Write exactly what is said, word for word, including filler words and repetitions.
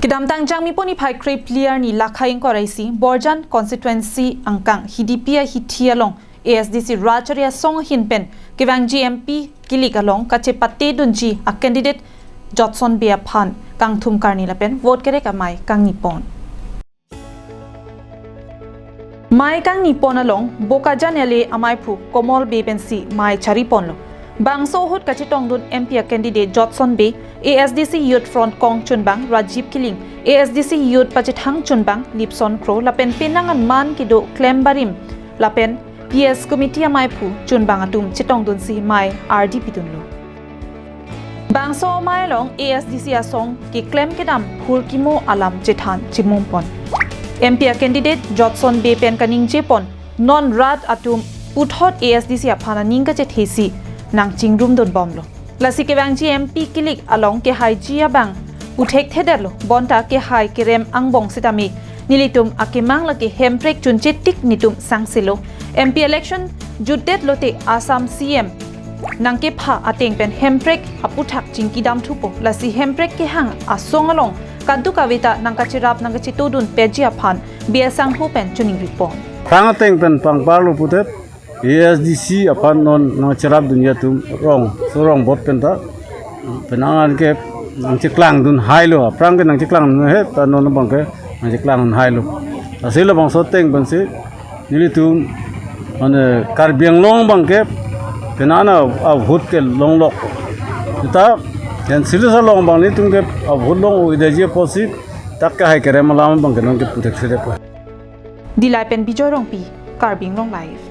Kedamtang Jangmipo niphai krepli arni lakhai ingkoi ra isi Borjan constituency angkang Hidipi ahithi along A S D C rat chari asong ahin pen kevangji M P kilik along kachepate dunji a candidate Jotson Bey aphan kangthum karni lapen vote kerek amei kangni pon. Mei kangni pon along Bokajan L A amaiphu Komol Bey pensi mei chari ponlo. Bangso ahut kachetongdun M P a candidate Jotson Bey, A S D C Youth Front kong chunbang Rajiv Killing, A S D C Youth pachethang chunbang Lipson Kro lapen penang an man kedo klem barim lapen P S committee amaiphu chunbang atum chetongdunsi mei ardi pidunlo. Bangso mei along A S D C asong keklem kedam phurkimo alam chethan chimum pon. M P a candidate Jotson Bey pen kaningje pon non rat atum puthot A S D C aphan aning kachethesi nangchingrum dunbomlo. Lasi kevangji M P kilik along kehaiji abang puthekthedetlo, bonta kehai kerem angbong sitame nelitum akemang lake Hemprek chunche tik netum sangselo. M P election jutdet lote Assam C M nangkepha ateng pen Hemprek aputhak chingkidam thupo. Lasi Hemprek kehang asong along kadokave ta nangkacherap nangkachetodun peji aphan Bey asangho pen choningri pon. Aphrang ateng pen pangparlo puthot A S D C aphan non nangcherap dunji atum rong, so rong bot pen ta penang an ke nangcheklangdun hailo, aphrang ke nangcheklangdun he, ta non abang ke nangcheklangdun hailo. Lasi labangso ateng pensi nelitum mane Karbi Anglong abang ke penang an a, a vote ke longlok. Ta N C L S along abang nelitum ke a vote long-o-edeji apotsi dak kehai kerem alam abang ke non ke puthekthedetpo. Dillai pen Bijoy Rongpi, Karbi Anglong Live.